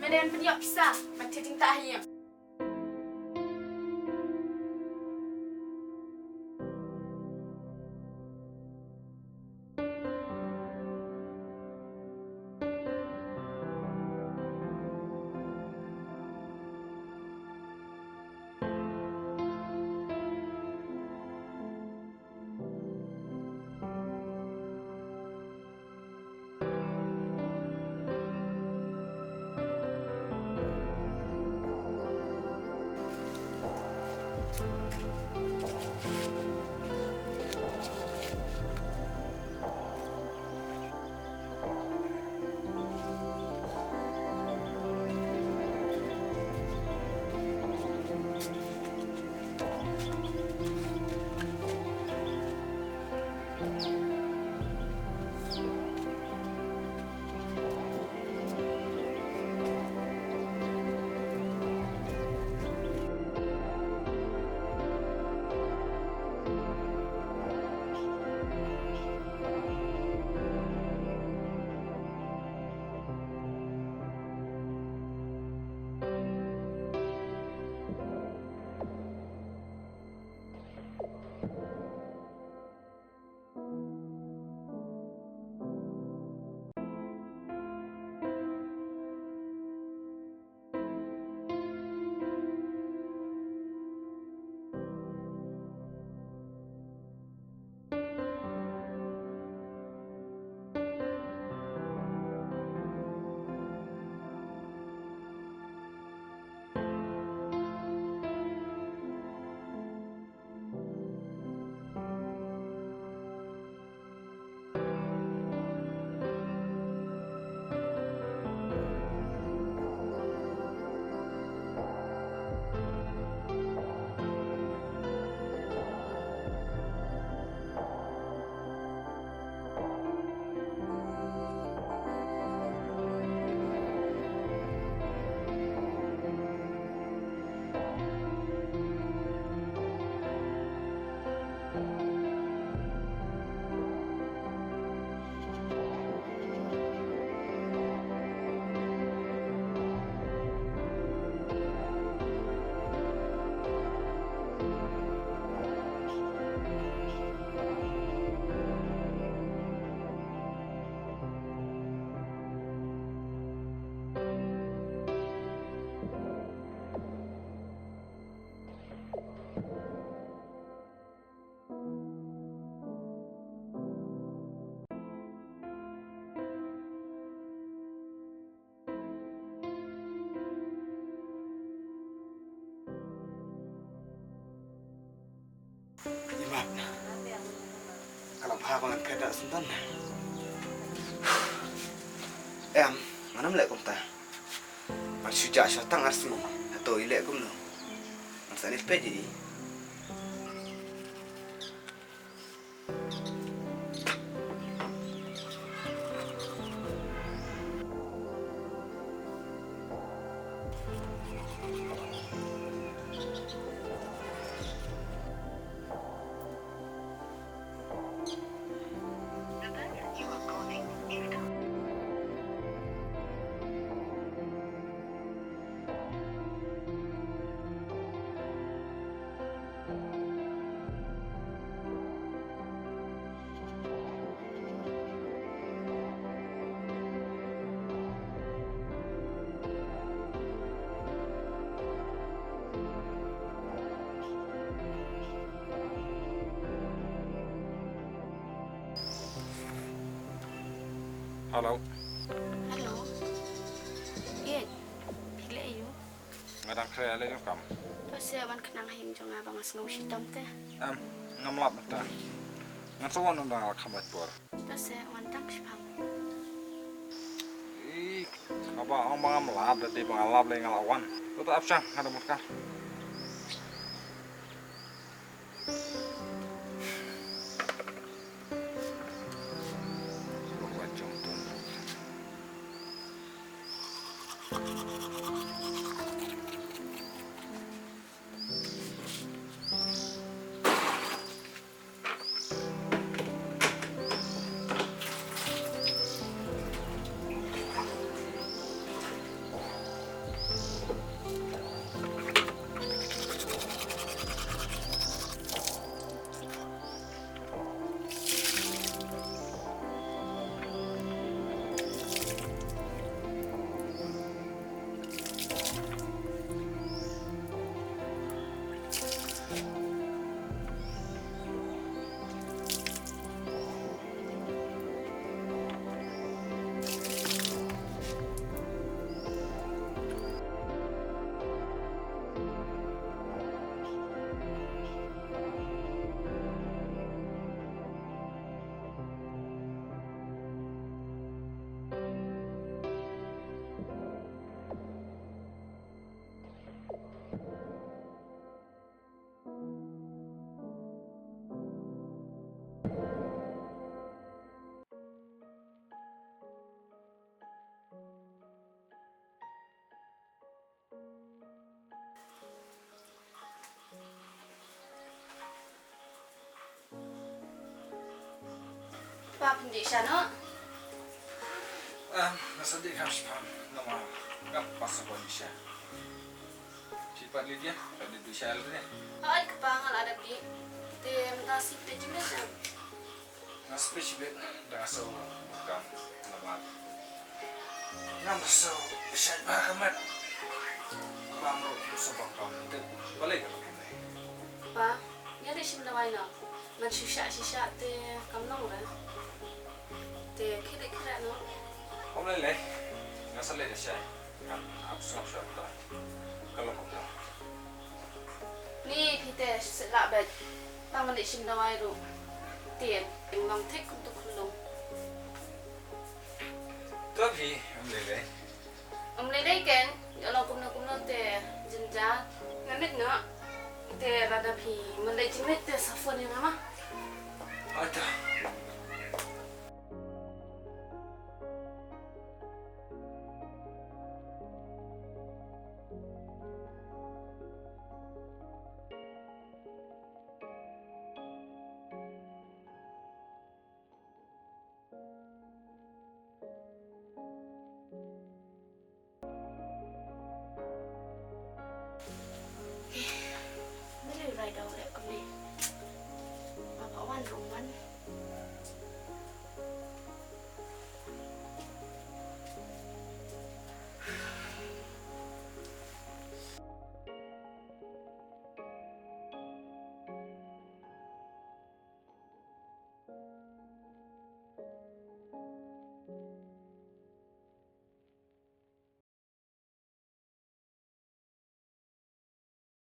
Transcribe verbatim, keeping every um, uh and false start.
Nga dei ban pynïoh pisa, ban thied jingtah ha ïing. Imat. Ka la bha ba ngan khet da sngewdon. Em, ngan ym leh kumta. Ngan shu jah sha tang ar sngi. Hato i leh kumno? Ngan sa nit peit ïa i. Hello. Hello. Ïeit, phi leh aïu? Nga dang khreh leh jong kam. To seh wan khnang ha ïing jong nga ba nga sngew shitom te. Em, ngam lap mynta. Ngan sa wan ynda nga la kham lait por. To seh wan tang shiphang. Ih, haba ong ba ngam lap, da dei ba nga lap lei nga la wan. To, to ap shang, nga da mut ka. Pa pynjih sha no. Em, nga sa dih kam shipang, namar nga pas sa pynjih sha. Shi pat Lydia, ka dih sha le ne. Hooid kpa, nga la dep dih. Te mynta sngewbha jingmut sha. Nga sngewbha shibit da nga sngewbha kam namar ngam da sngewbha shait bha ka met. Bam ruh sngewbha kam te balei ka kam ne. Pa, ïa dei shim dawai no. Ngan shu shah shisha te kam long re. Te khie leit khie rah no. Ym lei lei. Nga sa leit da shai. Ngan ap sngap shuwa ta. Ka long kumta. Ni phi te shu lah beit. Tang ngan leit shim dawai ruh. Te long thik kumtu khunlung. To phi, ym lei lei. Ym lei lei ken, ïa long kumno kumno te jynjar. Nga mut noh. Te lada phi mut lei jingmut te sa phone ïa nga ma. Ai ta.